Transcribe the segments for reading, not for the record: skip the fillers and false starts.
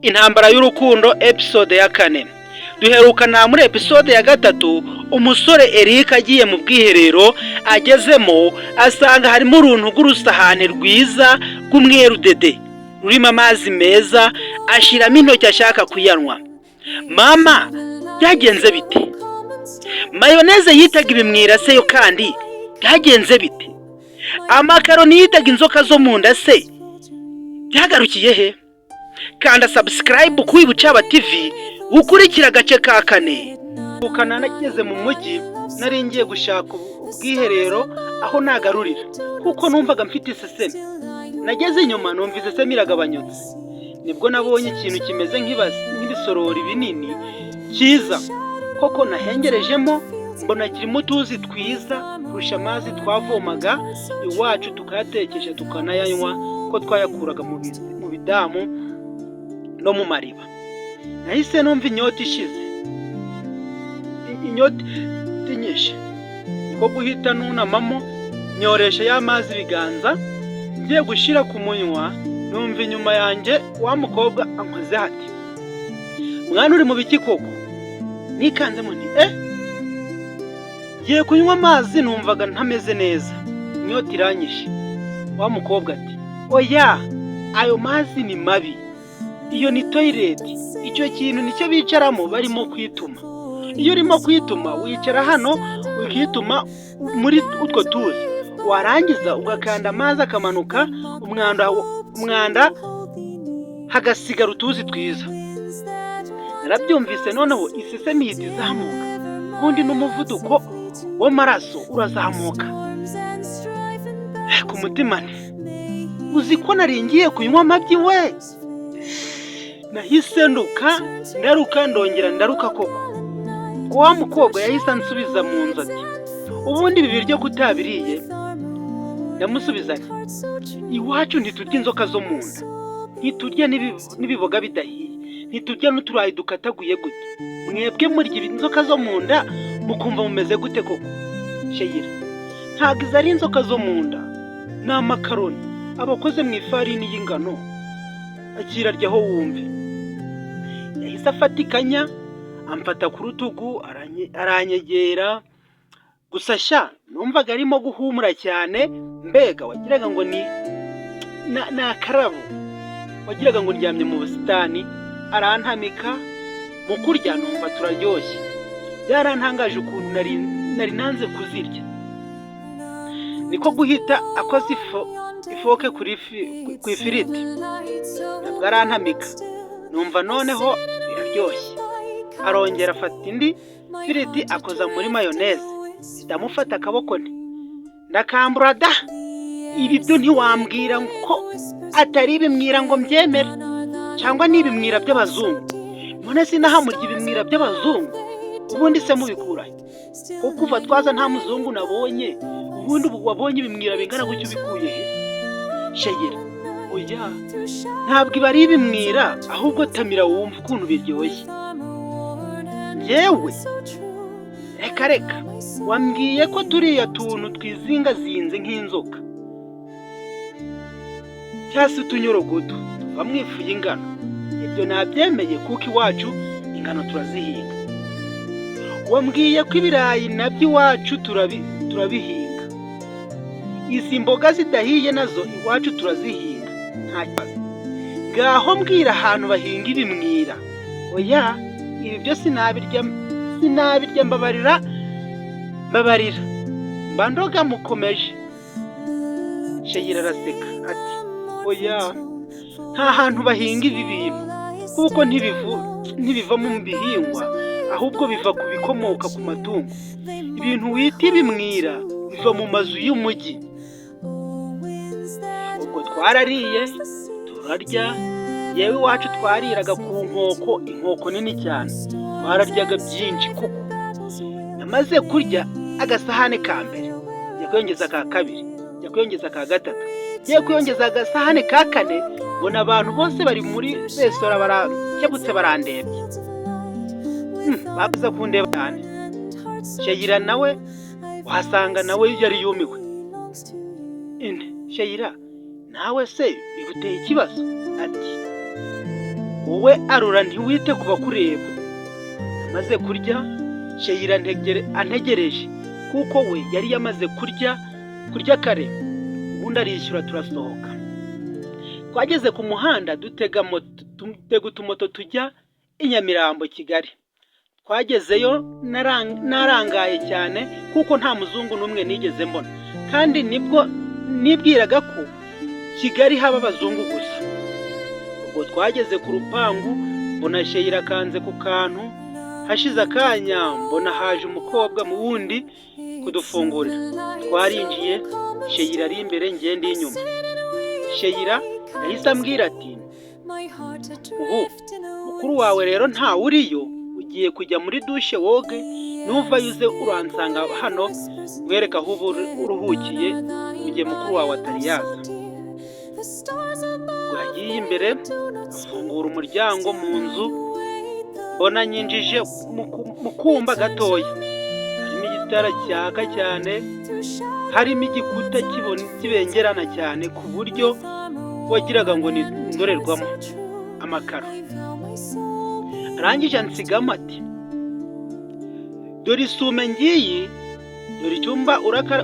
Intambara y'urukundo, episode ya 4. Duherukana muri episode ya 3, umusore Eric agiye mu bwiherero, agezemo asanga harimo uruntu rw'urusahane rwiza rw'umweru dede, rurimo amazi meza, ashyiramo intoki ashaka kuyanywa. Mama, byagenze bite? Mayoneze yitaga ibimwira se yo kandi byagenze bite? Amakaroni yitaga inzoka zo mu nda se byagarukiye he? Kanda subscribe kuri Bucaba TV ukurikira agace ka 4. Ukana nageze mu mujyi, nari ngiye gushaka ubwiherero aho nagarurira kuko numvaga mfite iseseme. Nageze inyuma numva iseseme iragabanyutse, nibwo nabonye ikintu kimeze nk'ibisorori binini cyiza koko. Nahengerejemo mbona kirimo utuzi twiza kurusha amazi twavomaga iwacu tukayatekesha tukanayanywa, ko twayakuraga mu bidamu no mu mariba. Nahise numva inyota ishize, inyota inyishe, niko guhita nunamamo nyoresha ya mazi ibiganza, ngiye gushyira ku munwa numva inyuma yanjye wa mukobwa ankoze ati: "Mwana, uri mu biki koko?" Nikanzemo nti: "Eh, ngiye kunywa amazi, numvaga ntameze neza, inyota iranyishe." Wa mukobwa ati: "Oya, ayo mazi ni mabi, iyo ni toilet. Icyo kintu nicyo bicaramo barimo kwituma. Iyo urimo kwituma wicara hano ukituma muri utwo tuzi, warangiza ugakanda amazi akamanuka umwanda, umwanda hagasigara utuzi twiza." Narabyumvise, noneho isesemi ihita izamuka, ubundi n'umuvuduko w'amaraso urazamuka. Ku mutima nti: "Uzi ko naringiye kunywa amabyi we?" Nahise nduka, ndaruka, ndongera ndaruka koko. Wa mukobwa yahise ansubiza mu nzu ati: "Ubundi ibi biryo kutabiriye?" Ndamusubiza nti: "Iwacu ntiturya inzoka zo mu nda, ntiturya n'ibiboga bidahiye, ntiturya n'uturayi dukataguye gute. Mwebwe murya inzoka zo mu nda mukumva mumeze gute koko?" Sheyira: "Ntabwo izo ari inzoka zo mu nda, ni amakaroni aba akoze mu ifarini y'ingano, akira aryaho wumve." Yahise afata ikanya amfata ku rutugu, aranyegera. Gusa sha, numvaga arimo guhumura cyane, mbega wagiraga ngo ni akarabo, wagiraga ngo ndyamye mu busitani. Arantamika, mu kurya numva turaryoshye. Byarantangaje ukuntu nari nanze kuzirya. Niko guhita akoze ifoke ku ifiriti, nabwo arantamika, numva noneho biraryoshye. Arongera afata indi firiti akoza muri mayoneze, ndamufata akaboko nti: "Ndakambura da! Ibi byo ntiwambwira ko atari ibimwira ngo mbyemere, cyangwa ni ibimwira by'abazungu? None sinahamurya ibimwira by'abazungu? Ubundi se mubikurahe? Kuko kuva twaza nta muzungu nabonye. Ubundi ubu wabonye ibimwira bingana gutyo ubikuye he?" Sheyira: "Oya, ntabwo ibi ari ibimwira, ahubwo tamira wumva ukuntu biryoshye." Yewe, reka reka, wambwiye ko turiya tuntu twizingazinze nk'inzoka cyangwa se utunyorogoto tuva mu ifu y'ingano, ibyo nabyemeye kuko iwacu ingano turazihinga. Wambwiye ko ibirayi nabyo iwacu turabihinga, izi mboga zidahiye nazo iwacu turazihinga, nta kibazo. Ngaho mbwira ahantu bahinga ibimwira. Oya, ibi byo sinabirya, sinabirya, mbabarira, mbabarira." Mba ndoga mukomeje. Sheyira araseka ati: "Oya, nta hantu bahinga ibi bintu kuko ntibiva mu bihingwa, ahubwo biva ku bikomoka ku matungo. Ibintu wita ibimwira biva mu mazu y'umujyi." Ubwo twarariye, turarya. Yewe, iwacu twariraga ku nkoko, inkoko nini cyane, twararyaga byinshi kuko namaze kurya agasahane ka mbere, njya kwiyongeza aka kabiri, njya kwiyongeza aka gatatu, ngiye kwiyongeza agasahane ka kane, mbona abantu bose bari muri resitora barakebutse, barandebye. Baza kundeba cyane. Sheyira nawe wahasanga nawe yari yumiwe. Ine Sheyira: "Nawe se biguteye ikibazo?" Ati: Wowe arura, ntiwite ku bakureba. Amaze kurya, Sheyira antegereje, kuko we yari yamaze kurya kare. Ubundi arishyura, turasohoka. Twageze ku muhanda, dutega moto, dutega utumoto tujya i Nyamirambo, Kigali. Twagezeyo narangaye cyane, kuko nta muzungu n'umwe nigeze mbona, kandi nibwo nibwiraga ko Kigali haba abazungu gusa. Ubwo twageze ku rupangu, mbona Sheyira akanze ku kantu. Hashize akanya mbona haje umukobwa mu wundi kudufungurira. Twarinjiye, Sheyira ari imbere, ngende inyuma. Sheyira yahise ambwira ati: "Ubu mukuru wawe rero ntawe uriyo, ugiye kujya muri douche woge, nuvayo uze uransanga hano nkwereke aho uba uruhukiye mu gihe mukuru wawe atari yaza." Ubwo yagiye imbere, afungura umuryango mu nzu, mbona nyinjije mu kumba gatoya harimo igitara cyaka cyane, harimo igikuta kibengerana cyane, ku buryo wagiraga ngo ni indorerwamo, amakaro. Arangije ansigamo ati: "Dore isume ngiyi, dore icyumba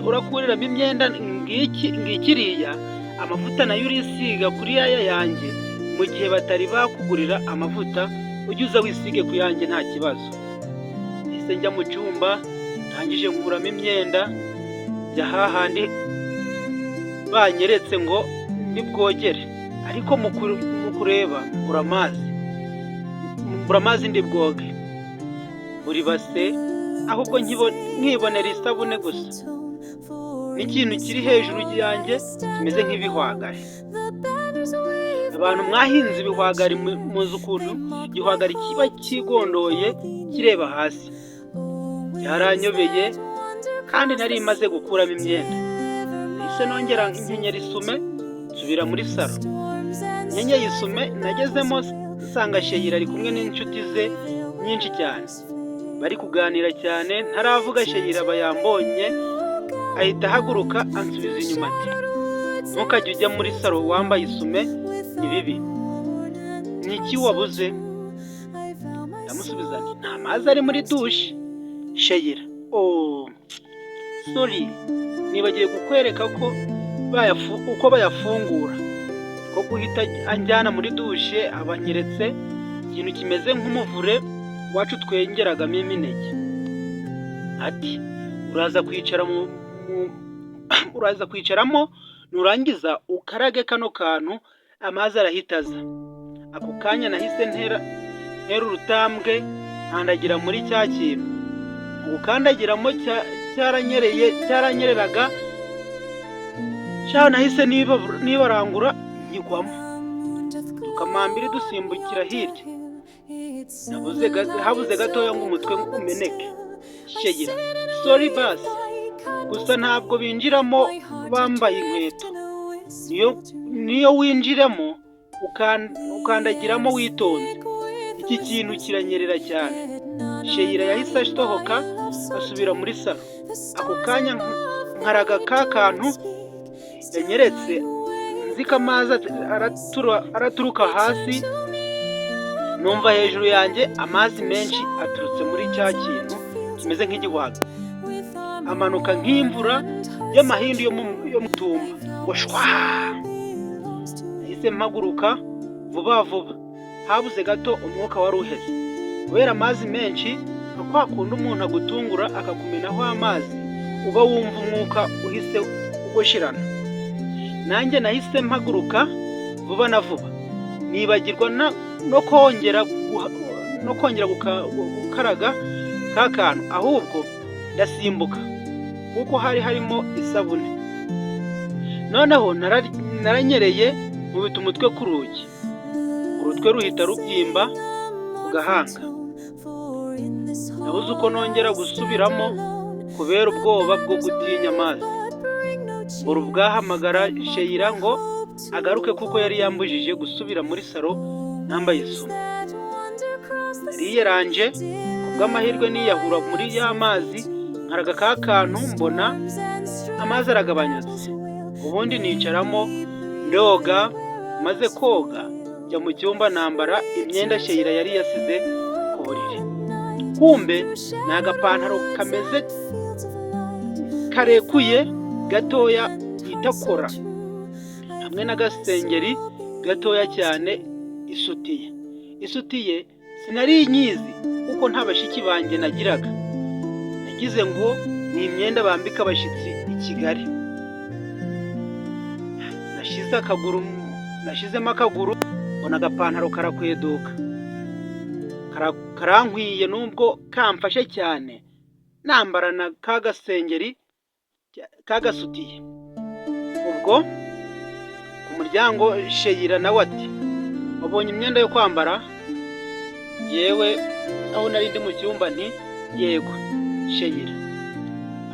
urakuriramo imyenda ngiki ngikiriya, amavuta nayo urisiga kuri yaya yanjye. Mu gihe batari bakugurira amavuta, ujye uza wisige ku yanjye, nta kibazo." Nahise njya mu cyumba, ndangije nkuramo imyenda, njya hahandi banyeretse ngo nibwogere, ariko mu kureba mbura amazi, mbura amazi ndi bwoge buri base, ahubwo nkibonera isabune gusa n'ikintu kiri hejuru yanjye kimeze nk'ibihwagari. Abantu mwahinze ibihwagari muzi ukuntu igihwagari kiba cyigondoye kireba hasi. Byaranyobeye, kandi nari maze gukuramo imyenda. Nahise nongera nkenyera isume, nsubira muri salon. Nkenyeye isume, nagezemo nsanga Sheyira ari kumwe n'inshuti ze nyinshi cyane, bari kuganira cyane. Ntaravuga, Sheyira aba yambonye, ahita ahaguruka ansubiza inyuma ati: "Ntukajye ujya muri salon wambaye isume, ni bibi. Ni iki wabuze?" Ndamusubiza nti: "Nta mazi ari muri douche." Sheyira: "Oh, sorry, nibagiwe kukwereka ko uko bayafungura." Ko guhita anjyana muri douche, abanyeretse ikintu kimeze nk'umuvure wacu twengeragamo imineke. Ati: "Uraza kwicara mu uraza kwicaramo, nurangiza ukarage kano kantu, amazi arahita aza." Ako kanya nahise ntera urutambwe, nkandagira muri cya kintu. Mu gukandagiramo cyaranyereye, cyaranyereraga. Nahise nibarangura nkigwamo, tukamambiri dusimbukira hirya. Habuze gatoya ngo umutwe umeneke. Sheyira: "Sorry basi, gusa ntabwo binjiramo bambaye inkweto. Niyo winjiramo ukandagiramo witonze, iki kintu kiranyerera cyane." Sheyira yahise asohoka, asubira muri salon. Ako kanya nkaraga ka kantu yanyeretse, nzi ko amazi araturuka hasi, numva hejuru yanjye amazi menshi aturutse muri cya kintu kimeze nk'igihwaga, amanuka nk'imvura y'amahindu yo mu tumba ngo shwa. Nahise mpaguruka vuba vuba. Habuze gato umwuka wari uheze kubera amazi menshi. Nka kwa kundi umuntu agutungura akakumenaho amazi, uba wumva umwuka uhise ugushirana. Nanjye nahise mpaguruka vuba na vuba, nibagirwa no kongera gukaraga ka kantu, ahubwo ndasimbuka kuko hari harimo isabune. Noneho naranyereye, nkubita umutwe ku rugi, urutwe ruhita rubyimba ku gahanga. Nabuze uko nongera gusubiramo kubera ubwoba bwo gutinya amazi. Mbura ubwahamagara Sheyira ngo agaruke, kuko yari yambujije gusubira muri salon nambaye isume. Nariyeranje, kubw'amahirwe niyahura muri ya mazi, nkaraga ka kantu, mbona amazi aragabanyutse, ubundi nicaramo ndoga. Maze koga Njya mu cyumba, nambara imyenda Sheyira yari yasize ku buriri. Kumbe ni agapantaro kameze karekuye gatoya bita kora, hamwe n'agasengeri gatoya cyane. Isutiye sinari nyizi kuko nta bashiki banjye nagiraga. Nagize ngo ni imyenda bambika abashyitsi i Kigali. Nashyizemo akaguru, mbona agapantaro karakweduka, karankwiye nubwo kamfashe cyane. Nambara na ka gasengeri kagasutiye. Ubwo ku muryango Sheyira nawe ati: "Wabonye imyenda yo kwambara?" Yewe, aho nari ndi mu cyumba, nti: "Yego, Sheyira."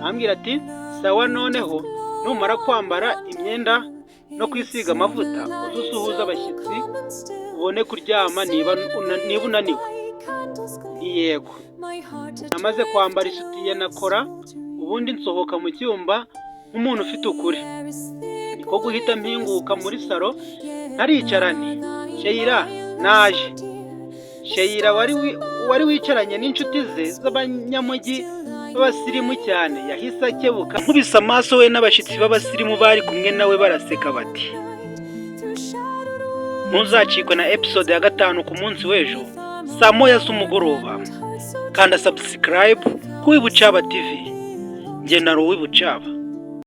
Arambwira ati: "Sawa, noneho numara kwambara imyenda no kwisiga amavuta, uze usuhuze abashyitsi, ubone kuryama niba unaniwe." Yego. Namaze kwambara isutiye na kora, ubundi nsohoka mu cyumba nk'umuntu ufite ukuri. Niko guhita mpinguka muri salo, ntaricara, nti: "Sheyira, naje." Sheyira wari wicaranye n'inshuti ze z'abanyamujyi b'abasirimu cyane yahise akebuka. Nkubise amaso, we n'abashyitsi b'abasirimu bari kumwe nawe baraseka bati: "Ntuzacikwe na episode ya 5 ku munsi w'ejo saa 1 z'umugoroba. Kanda subscribe ku Wibucaba TV. Njye na Uwibucaba.